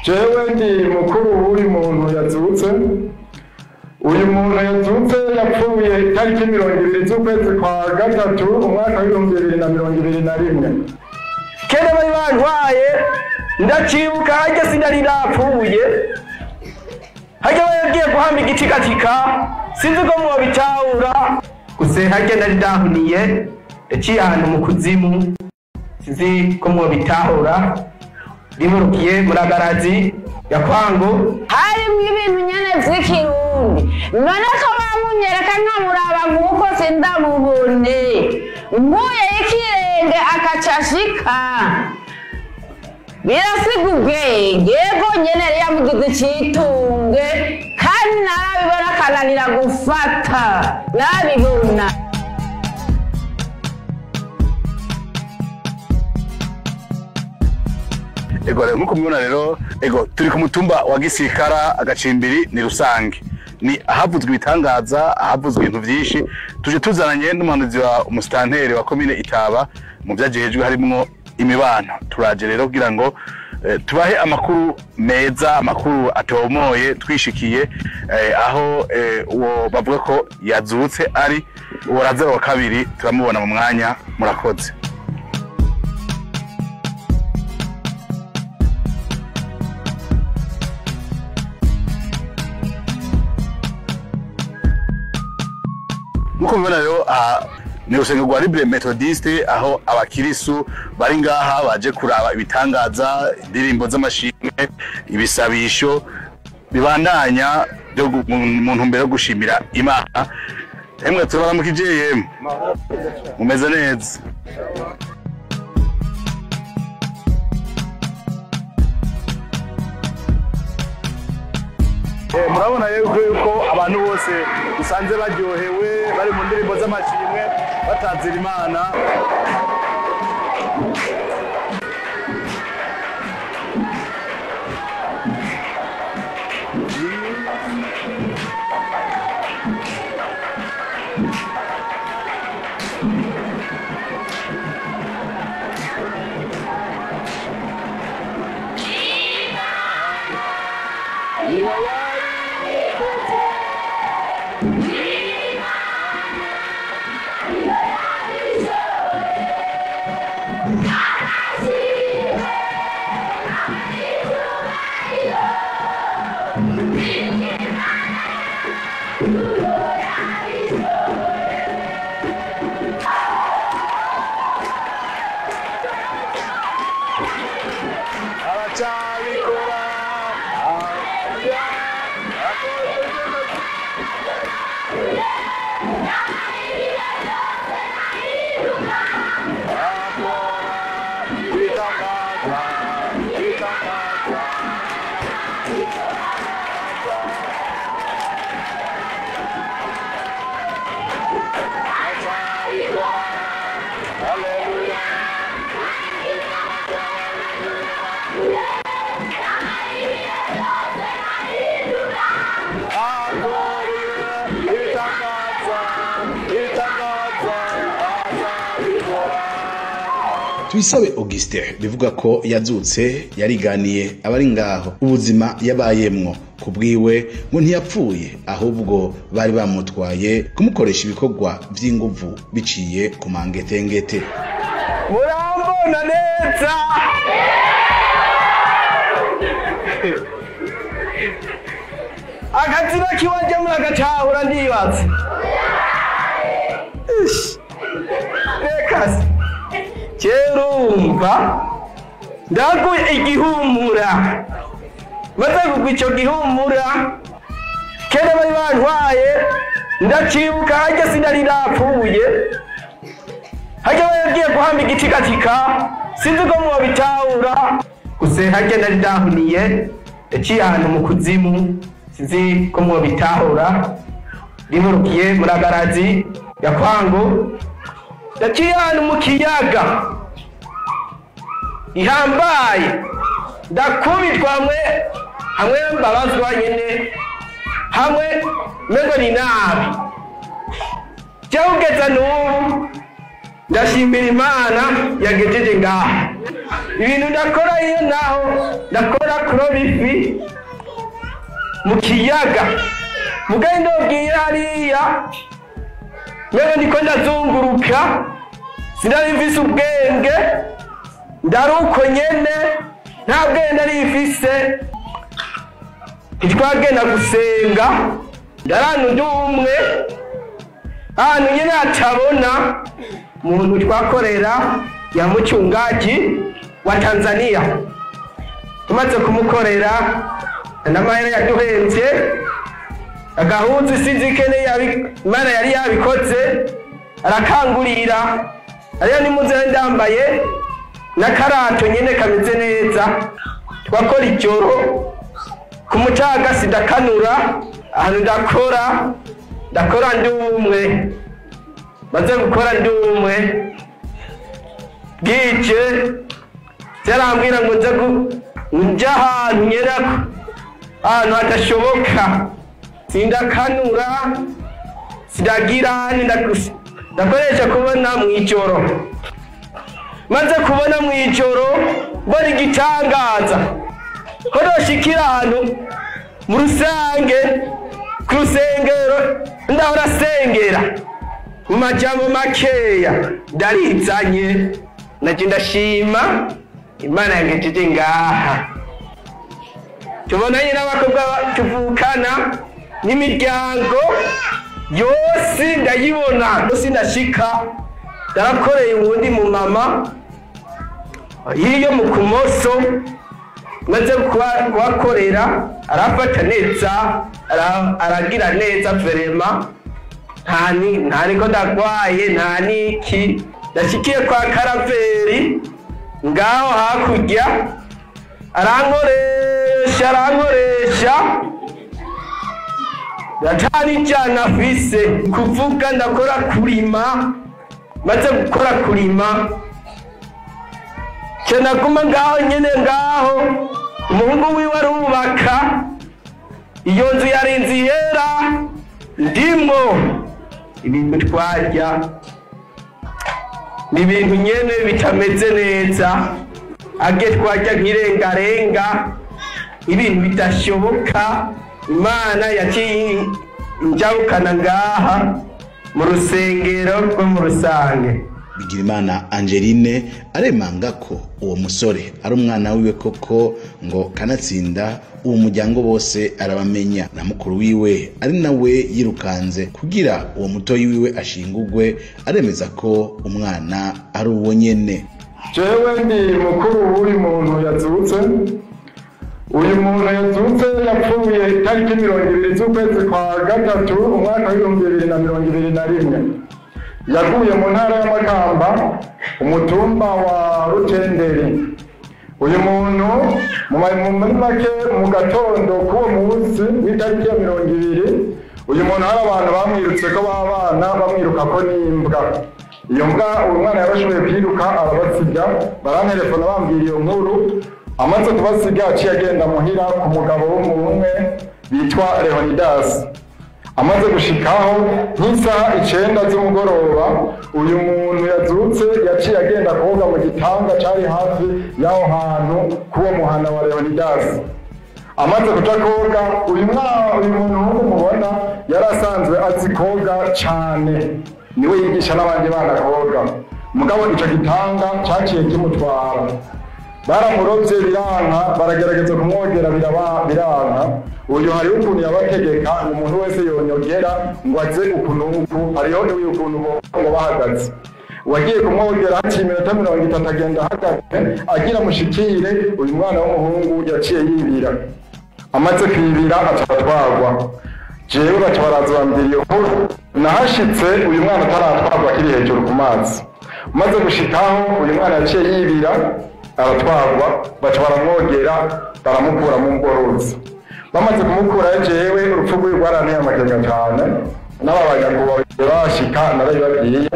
Jewe ndi mukuru w'uyu muntu yazutse. Uyu muntu yazutse yapfuye itariki 20 z'ukwezi kwa gatatu umwaka w'2021. Kera bari bantwaye ndacibuka harya sinari napfuye, harya bagiye guhamba igitikatika sinzi ko mwobitahura. Gusa harya nari ndahuniye yaciye ahantu mu kuzimu sinzi ko mwobitahura, rimurukiye muri agarazi ya Kwango. Harimwo ibintu nyene vy'ikirundi, none ko bamunyereka nkamuraba nkuko sindamubone, nkuye ikirenge akaca ashika birasiga ubwenge. Yego nyene yari yamugize icitunge, kandi narabibona akananira gufata, narabibona. Ego rero nkuko mubibona rero, ego turi ku mutumba wa Gisikara agacimbiri ni Rusange, ni ahavuzwe ibitangaza, ahavuzwe ibintu vyinshi. Tuje tuzananye n'umuhanuzi wa umusitanteri wa komine Itaba mu vyajejwe harimwo imibano. Turaje rero kugira ngo tubahe amakuru meza, amakuru atomoye, twishikiye aho uwo bavuga ko yazutse ari uwo Lazaro wa kabiri. Turamubona mu mwanya, murakoze. Nkuko mubibona rero, ni urusengero rwa Libre Methodiste, aho abakirisu bari ngaha baje kuraba ibitangaza, indirimbo z'amashimwe, ibisabisho bibandanya byo mu ntumbero yo gushimira Imana. Emwe turabaramukije yemwe, mumeze neza? Murabona yuko abantu bose usanze baryohewe, bari mu ndirimbo z'amashimwe batazira Imana. Tuyisabe Augustin bivuga ko yazutse yariganiye abari ngaho ubuzima yabayemwo. Kubwiwe ngo ntiyapfuye, ahubwo bari bamutwaye kumukoresha ibikorwa vy'inguvu biciye ku mangetengete. Murambona neza? Akazina kiwanje muragacahura ndibaza. Reka Cerumva ndaguye igihumura, maze kugwa ico gihumura kera bari bantwaye ndacibuka harya sinari napfuye, harya bagiye guhamba igitikatika sinzi ko mwobitahura. Gusa harya nari ndahuniye yaciye ahantu mu kuzimu sinzi ko mwobitahura, rimurukiye muri agarazi ya Kwango. Yaciye ahantu mu kiyaga ihambaye, ndakubitwa hamwe mbabazwa nyene, hamwe mengo ni nabi. Cyangwa n'ubu ndashimira Imana yagejeje ngaha. Ibintu ndakora iyo naho ndakora kuroba ifi mu kiyaga, mugabo ndobwira hariya mewe ndiko ndazunguruka, sinari mfise ubwenge, ndaruko nyene nta bwenge nari mfise. Ntitwagenda gusenga, ndarana undi umwe ahantu nyene hatabona umuntu twakorera ya muchungaji wa Tanzania. Tumaze kumukorera n'amahera yaduhenze agahuzu sinzi kene Imana yari yabikoze, arakangurira ariyo nimuze ndambaye n'akarato nyene kameze neza. Twakora ijoro ku mutaga sindakanura, ahantu ndakora ndi umwe, maze gukora ndi umwe bwije byarambwira ngo nze nje ahantu nyerako ahantu hadashoboka, sindakanura sindagira, ndakoresha kubona mw'ijoro. Maze kubona mw'ijoro mbona igitangaza ko noshikira ahantu mu rusange ku rusengero ndahora sengera mu majambo makeya ndarizanye, naje ndashima Imana yangejeje ngaha. Tubonanye n'abakobwa tuvukana n'imiryango yose ndayibona, yose ndashika. Ndarakoreye uwundi mu mama iyo mu kumoso, maze kubakorera arafata neza, aragira neza verema, nta niko ndagwaye nta niki. Ndashikiye kwa Karaveri ngaho hakurya, arankoresha ndatana ijana afise kuvuga ndakora kurima. Maze gukora kurima naguma ngaho nyene ngaho, umuhungu wiwe arubaka iyo nzu yari inzu yera ndimwo ibintu twarya ni ibintu nyene bitameze neza, age twarya nk'irengarenga ibintu bidashoboka. Imana yaciye injabukana ngaha mu rusengero rwo mu rusange. Bigirimana Angeline aremanga ko uwo musore ari umwana wiwe koko, ngo kanatsinda uwo muryango bose arabamenya, na mukuru wiwe ari nawe yirukanze kugira uwo mutoyi wiwe ashingugwe, aremeza ko umwana ari uwo nyene. Jewe ndi mukuru w'uyu muntu yazutse. Uyu muntu yazutse yapfuye itariki 20 z'ukwezi kwa gatatu umwaka w'2021. Yaguye mu ntara y'Amakamba, umutumba wa Rutenderi. Uyu muntu muri make mu gatondo k'uwo munsi w'itariki ya 20, uyu muntu hari abantu bamwirutse ko b'abana bamwiruka ko n'imbwa. Iyo mbwa uyu mwana yarashoboye kwiruka arabasiga, barantelefona bambwira iyo nkuru. Amaze kubasiga aciye agenda muhira ku mugabo w'umwe bitwa Leonidas. Amaze gushikaho nk'isaha 9 z'umugoroba, uyu muntu yazutse yaciye agenda koga mu gitanga cari hafi y'aho hantu k'uwo muhana wa Leonidas. Amaze kuja koga, uyu muntu nk'uko mubona yari asanzwe azi koga cane, niwe yigisha n'abandi bana koga. Mugabo ico gitanga caciye kimutwara, baramurovye biranka, baragerageza kumwogera biranka. Uyu hariho ukuntu yabategeka umuntu wese yonyogera ngo aze uku n'uku, hariho ukuntu ngo bahagaze. Wagiye kumwogera haciye iminota 30 agenda ahagaze agira mushikire, uyu mwana w'umuhungu yaciye yibira. Amaze kwibira aca atwagwa. Jewe baca baraza bambwira iyo nkuru. Nahashitse uyu mwana ataratwagwa akiri hejuru ku mazi. Maze gushikaho uyu mwana yaciye yibira aratwagwa, baca baramwogera baramukura mu ngorozi. Bamaze kumukura jewe urupfu rwiwe rwaranteye amakenga cane, n'ababanyakuba bashika narabibabwiye.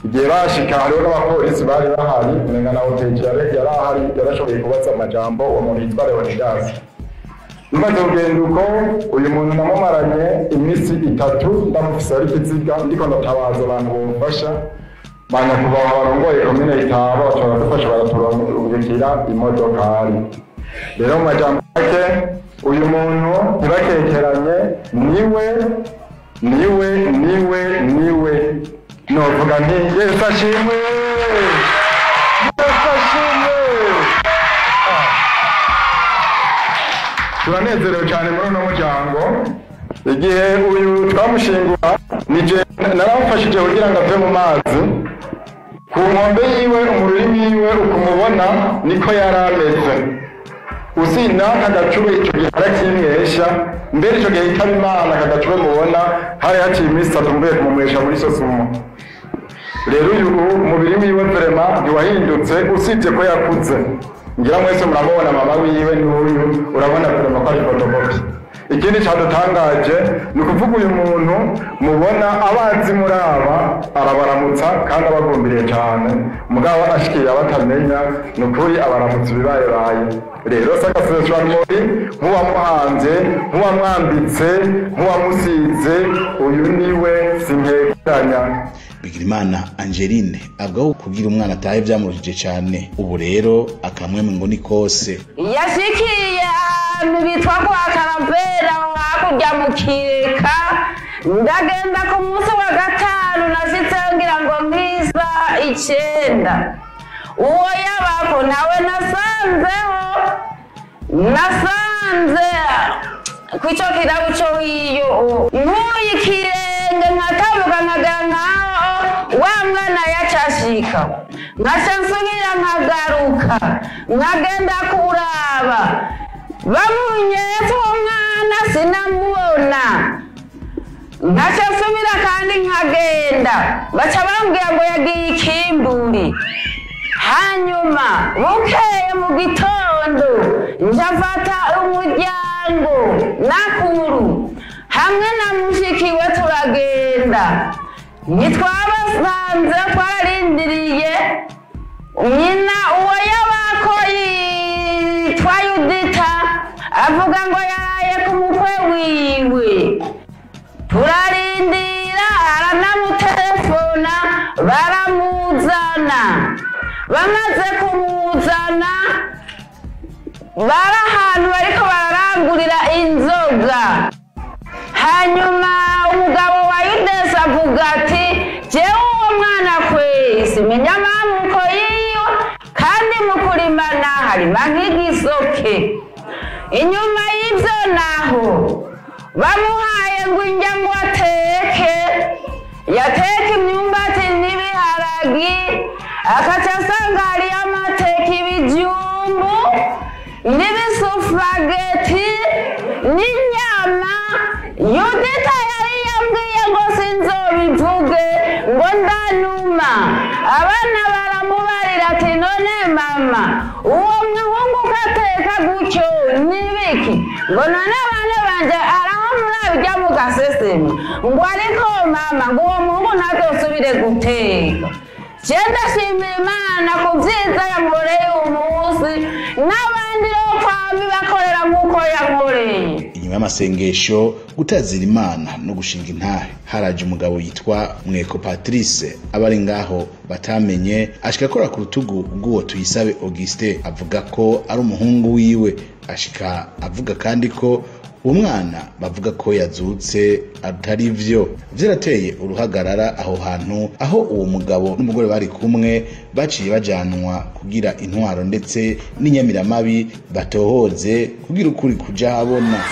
Igihe bashika hariho n'abapolisi bari bahari, umenga na hoteli yari ahari, yarashoboye kubaza amajambo uwo muntu yitwa Leonidas. Bimaze kugenda uko, uyu muntu namumaranye iminsi 3 ndamufise ari ikiziga, ndiko ndatabaza abantu bomufasha. Banyakubahwa barongoye komine Itaba baca baradufasha baraturungikira imodokari. Rero mu majambo make, uyu muntu ntibakekeranye, niwe niwe niwe niwe. Novuga nti Yesu ashimwe, Yesu ashimwe. Turanezerewe cyane muri uno muryango. Igihe uyu twamushingura, nije naramufashije kugira ngo ave mu mazi. Ku nkombe yiwe, umururimi yiwe ukumubona niko yari ameze. Usina aka gacube icyo gihe arakimwesha. Mbere icyo gihe itaba Imana, aka gacube mubona hari haciye iminsi 3 mvuye kumumwesha muri Sosumo. Rero uyu umubiri wiwe vraiment ntiwahindutse, usibye ko yakuze. Ngira mwese muramubona, mama wiwe n'uyu, urabona vraiment ko ari photocopie. Ikindi cyadutangaje ni ukuvuga uyu muntu mubona abazi muraba arabaramutsa kandi abagumbiriye cyane, mugabo ashikiye abatamenya, ni ukuri abaramutsa ibibayebaye. Rero sagaseseshwamuri nk'uwamuhanze, nk'uwamwambitse, nk'uwamusize, uyu niwe, sinkekeranya. Bigirimana Angeline avuga ko kugira umwana atahe byamuruhije cyane, ubu rero akamwemwe ngo ni kose. Yashikiye ahantu bitwa kwa Karavera hakurya mu Kireka. Ndagenda ku munsi wa gatanu, nashitseyo ngira ngo nk'isaha 9. Uwo yabako nawe nasanzeho, nasanze kw'ico kirabu co hiyo nkuye ikirenge nkatabuka nkagera nkaho wa mwana yacashika, nkaca nsubira nkagaruka nkagenda kuraba bamunyetse uwo mwana, sinamubona. Nkaca nsubira kandi nkagenda, baca bambwira ngo yagiye ikimburi. Hanyuma bukeye mu gitondo nja mfata umuryango nakuru hamwe na mushiki we, turagenda, ntitwabasanze. Twararindiriye nyina uwo yabako yitwa Yudita, avuga ngo yaraye ku mukwe wiwe. Turarindira, aranamutelefona, baramuzana. Bamaze kumuzana, bari ahantu bariko bararangurira inzoga. Hanyuma umugabo wa Yudesi avuga ati: "Jewe uwo mwana kwesi menya amamuko yiwe, kandi mu kurimana harima nk'igisoke." Inyuma y'ivyo naho bamuhaye ngo injya ngo ateke, yateka imyumbati n'ibiharagi, akaca asanga hariyo amateka, ibijumbu n'ibisufageti n'inyama. Yudita yari yambwiye ngo sinzobivuge, ngo ndanuma. Abana baramubarira ati: "None mama, uwo muhungu ko ateka gutyo nibiki?" Ngo: "None abana banje araho murabijya mugasesema." Ngo: "Ariko mama," ngo, "uwo muhungu ntazosubire guteka." Je ndashimira Imana ku vyiza yankoreye uyu munsi, n'abandi rero kwami bakorera nk'uko yankoreye. Inyuma y'amasengesho, gutazira Imana no gushinga intahe, haraje umugabo yitwa Mweko Patrice, abari ngaho batamenye, ashika akora ku rutugu rw'uwo Tuyisabe Augustin, avuga ko ari umuhungu wiwe. Ashika avuga kandi ko uwo mwana bavuga ko yazutse atari vyo. Vyarateye uruhagarara aho hantu, aho uwo mugabo n'umugore bari kumwe baciye bajanwa kugira intwaro ndetse n'inyamiramabi batohoze kugira ukuri kuja habona.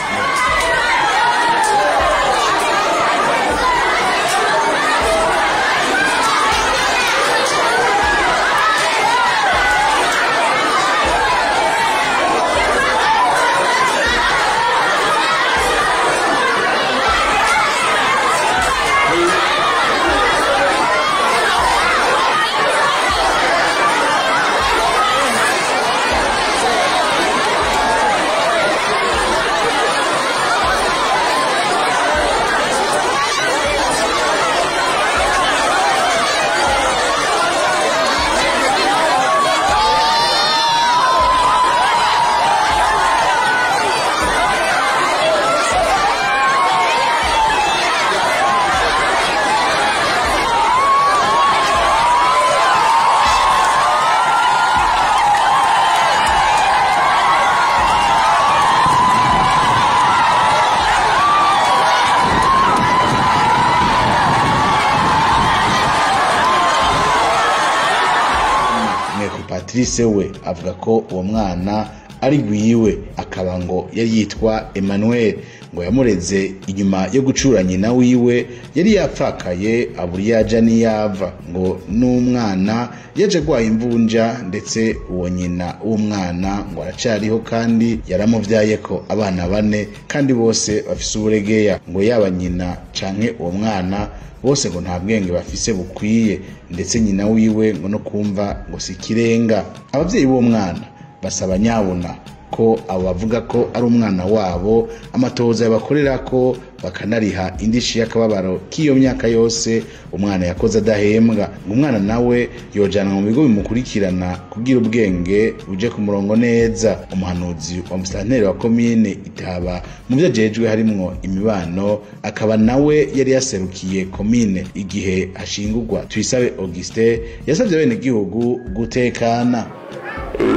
Patrice we avuga ko uwo mwana ari gwiwe, akaba ngo yari yitwa Emmanuel, ngo yamureze inyuma yo gucura nyina wiwe yari yapfakaye abura iyo aja n'iyava, ngo n'umwana yaje agwaye imvunja, ndetse uwo nyina w'umwana ngo aracariho kandi yaramuvyaye ko abana bane kandi bose bafise uburegeya, ngo yaba nyina canke uwo mwana bose ngo nta bwenge bafise bukwiye, ndetse nyina wiwe ngo no kumva ngo si ikirenga. Abavyeyi b'uwo mwana basaba nyabuna ko abo bavuga ko ari umwana wabo amatohoza yabakorera ko bakanariha indishi y'akababaro k'iyo myaka yose umwana yakoze adahembwa, ngo umwana nawe yojanwa mu bigo bimukurikirana kugira ubwenge buje ku murongo neza. Umuhanuzi wa musitanteri wa komine Itaba mu vyo ajejwe harimwo imibano, akaba nawe yari yaserukiye komine igihe hashingurwa Tuyisabe Augustin, yasavye abenegihugu gutekana.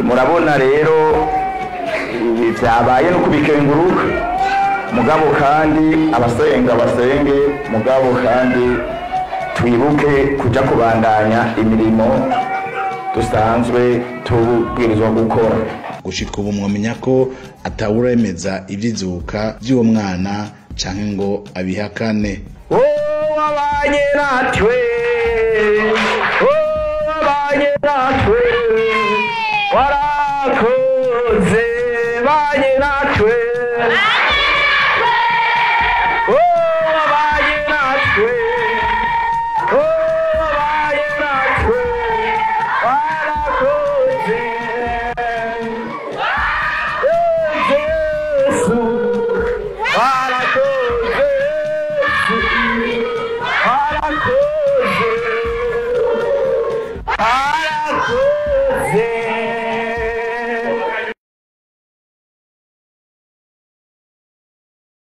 Murabona rero ibi vyabaye no kubikenguruka, mugabo kandi abasenga basenge, mugabo kandi twibuke kuja kubandanya imirimo dusanzwe tubwirizwa gukora. Gushika ubu mwomenya ko atawuremeza ivy'izuka vy'uwo mwana canke ngo abihakane. Wabanye natwe, wabanye natwe, warakoze, banye natwe.